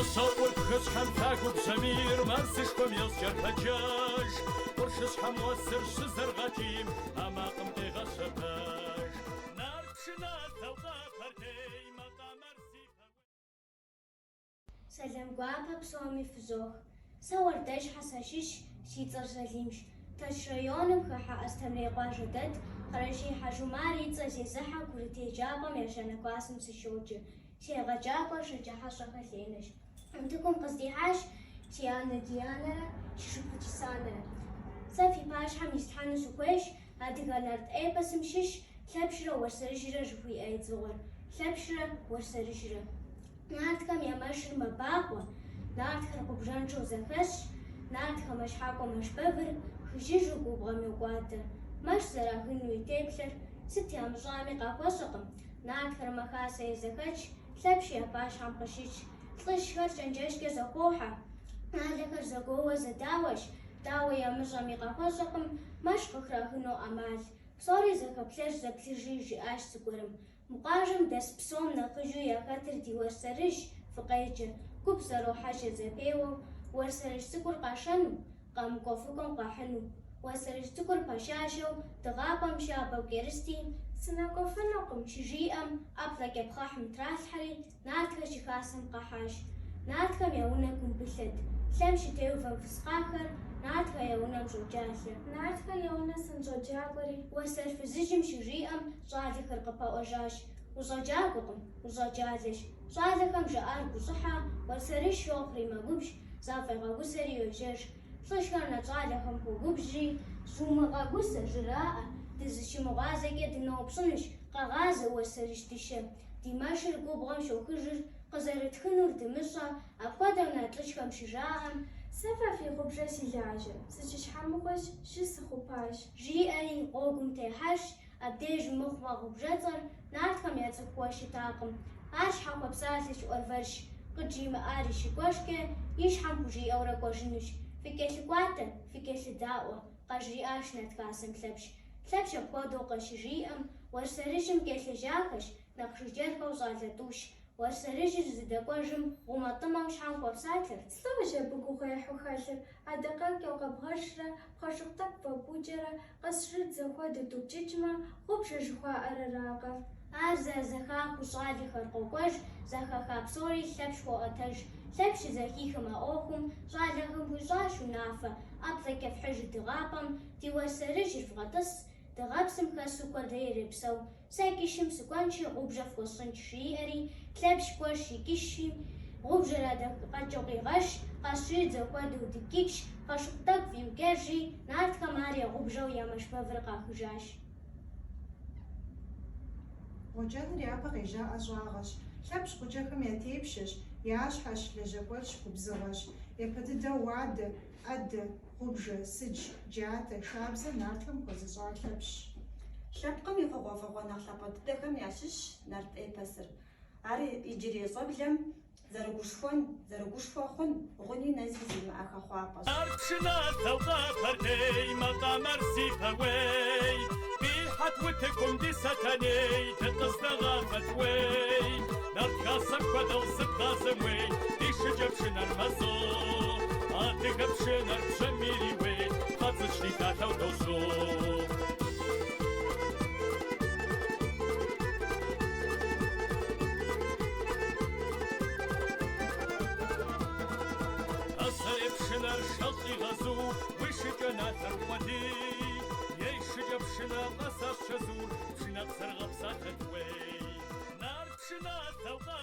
Къыщокӏур бгыщхьэм лъагэу бжьамийр, мэзышхуэм ещӏ джэрпэджэж. Къуршыщхьэм уэсыр щызэрыгъэкӏийм, а макъым къегъэщэбэж. Нарт пшыналъэу Къэбэрдей макъамэр си пэуей. Сэлам гуапэ псоми фызох. Сэ Уэрдэжхьэ сащыщщ, си цӏэр Сэлимщ. Тэрч районым хыхьэ Астэмрей къуажэ дэт Къэрэщей Хьэжумар и цӏэ зезыхьэ курыт еджапӏэм ещанэ классым сыщоджэ. Си егъэджакӏуэр Шэджыхьэщӏэхэ Ленэщ. Утыкум къыздихьащ си анэ Дианэрэ си шыпхъу Дисанэрэ. Сэ фи пащхьэм ислъхьэну сыхуейщ адыгэ нарт эпосым щыщ Лъэпщрэ Уэрсэрыжьрэ жыхуиӏэ едзыгъуэр. Лъэпщрэ Уэрсэрыжьрэ. Нартхэм я мэшыр мэбагъуэ, нартхэр гъубжэншэу зэхэсщ, нартхэ мэшхьэкӏуэ мэшбэвыр хыжыжу губгъуэм йокӏуадэ. Мэш зэрахыну и теплъэр сыт ямыщӏами къахуэщӏэкъым, нартхэр мэхасэ е зэхэтщ, Лъэпщ я пащхьэм къыщытщ. Лӏыжьхэр чэнджэщкӏэ зэхохьэ, щӏалэхэр зэгуоуэ зэдауэщ, дауэ ямыщӏэми къахуэщӏэкъым мэш къыхрахыну ӏэмал. Псори зэхэплъэжь зэплъыжи, жиӏащ зыгуэрым. Мы къуажэм дэс псом нэхъыжьу яхэтыр ди Уэрсэрыжьщ, фыкъеджэ. Гуп зэрохьэжьэ зэпеуэу, Уэрсэрыжь цӏыкӏур къашэну, къэмыкӏуэфыгуэм къахьыну. Уэрсэрыжь цӏыкӏур пэщащэу, дыгъапӏэм щабэу кӏэрысти, Сынэкӏуэфынукъым, щыжиӏэм, ӏэплӏэкӏэ пхъэхьым тралъхьэри, нартхэр щыхасэм къахьащ. Нартхэм я унэ кумбылъэт. Лъэм щытеувэм фыз кхъахэр нартхэ я унэм щӏоджалэ. Нартхэ я унэ сыныщӏоджагуэри. Уэрсэр фызыжьым щыжиӏэм, щӏалэхэр къыпэӏуэжащ. Ущӏэджагуэкъым, ущӏэджалэщ. Щӏалэхэм жаӏар гущӏыхьэ, Уэрсэрыжь щохъури мэгубжь, зафӏегъэгусэри йожьэж. Лӏыжьхэр нарт щӏалэхэм хуогубжьри, зумыгъэгусэ, жраӏэ, дызыщымыгъуазэкӏэ дыноупщӏынущ, къэгъазэ Уэрсэрыжь дыщэ. Ди мэшыр губгъуэм щохыжыр, къызэрытхынур дымыщӏэ, апхуэдэу нарт лӏыжьхэм щыжаӏэм, Сэ фэ фи гъубжэр си лажьэ, сыжьыщхьэмыгъуэщ, жьы сыхъупащ. Жиӏэри гъуэгум техьэжщ, абдеж мыхъумэ гъубжэцӏэр нартхэм яцӏыхууэ щытакъым. Ар щхьэхуэпсалъэщ ӏуэрвэрщ, къыджимыӏари щыкӏуэжкӏэ и щхьэм хужиӏэурэ кӏуэжынущ. Фыкӏэлъыкӏуатэ, фыкӏэлъыдаӏуэ, къажриӏащ нарт хасэм Лъэпщ. Лъэпщ апхуэдэу къыщыжиӏэм, Уэрсэрыжьым кӏэлъежьахэщ, нэхъ жыджэрхэу щӏалэ тӏущ. Уэрсэрыжьыр зыдэкӏуэжым гъумэтӏымэу щхьэм хуэпсалъэрт. Слӏожь абы гугъуехьу хэлъыр, адакъэкӏэу къэбгъэшрэ, пхъэшыкъу тӏэкӏу фӏэбукӏэрэ, къэсщӏрыдзэ хуэдэу дупкӏыкӏмэ, гъубжэ жыхуаӏэр аракъэ? Ар зэрызэхахыу щӏалэхэр къокӏуэж, зэхаха псори Лъэпщ хуаӏуэтэж. Лъэпщ щызэхихым а ӏуэхум щӏалэхэм хуищӏащ унафэ, ӏэплӏэкӏэ фхьыжи дыгъапӏэм, ди Уэрсэрыжьыр вгъэтӏыс, дыгъэпсым хэсу куэдрэ ирепсэу. Сэ кӏыщым сыкӏуэнщи гъубжэ фхуэсщӏынщ, жиӏэри, Лъэпщ кӏуэщ и кӏыщым, гъубжэр адакъэкӏэу къигъэшщ, къэсщӏрыдзэ хуэдэу дипкӏыкӏщ, пхъэшыкъу тӏэкӏу фӏиукӏэжри, нартхэм ар я гъубжэу я мэшбэвыр къахыжащ. Гъуджэныр япэ къежьа ӏэщӏагъэщ. Лъэпщ гъуджэхэм я тепщэщ, я щхьэщ, лэжьакӏуэщ, губзыгъэщ. Япэ дыдэу уадэ, ӏэдэ, гъубжэ, сыдж, джатэ, шабзэ нартхэм хуэзыщӏар Лъэпщщ. Лъэпкъым и хъугъуэфӏыгъуэ нэхъ лъапӏэ дыдэхэм ящыщщ нарт эпосыр. Ар иджырей щӏэблэм зэрыгушхуэн, зэрыгушхуэ хъун, гъуни нэзи зимыӏэ хэхъуапӏэщ. Нарт пшыналъэу Къэбэрдей макъамэр си пэуей. Къихьэт утыкум ди Сэтэней, дыкъыздэгъафэт уей. Нарт хасэм хуэдэу зыбгъазэм уей, ди шыкӏэпшынэр мэзо. Адыгэ пшынэр бжьамийри уей, пхъэцӏычри далъэу дожьу. Пасэрей пшынэр шэщӏ игъэзу, уи шыкӏэ налъэр укъуэдий. Ей, шыкӏэпшынэ къэсащ чэзур, пшынэбзэр гъэпсалъэт уей. Нарт пшыналъэу къэб.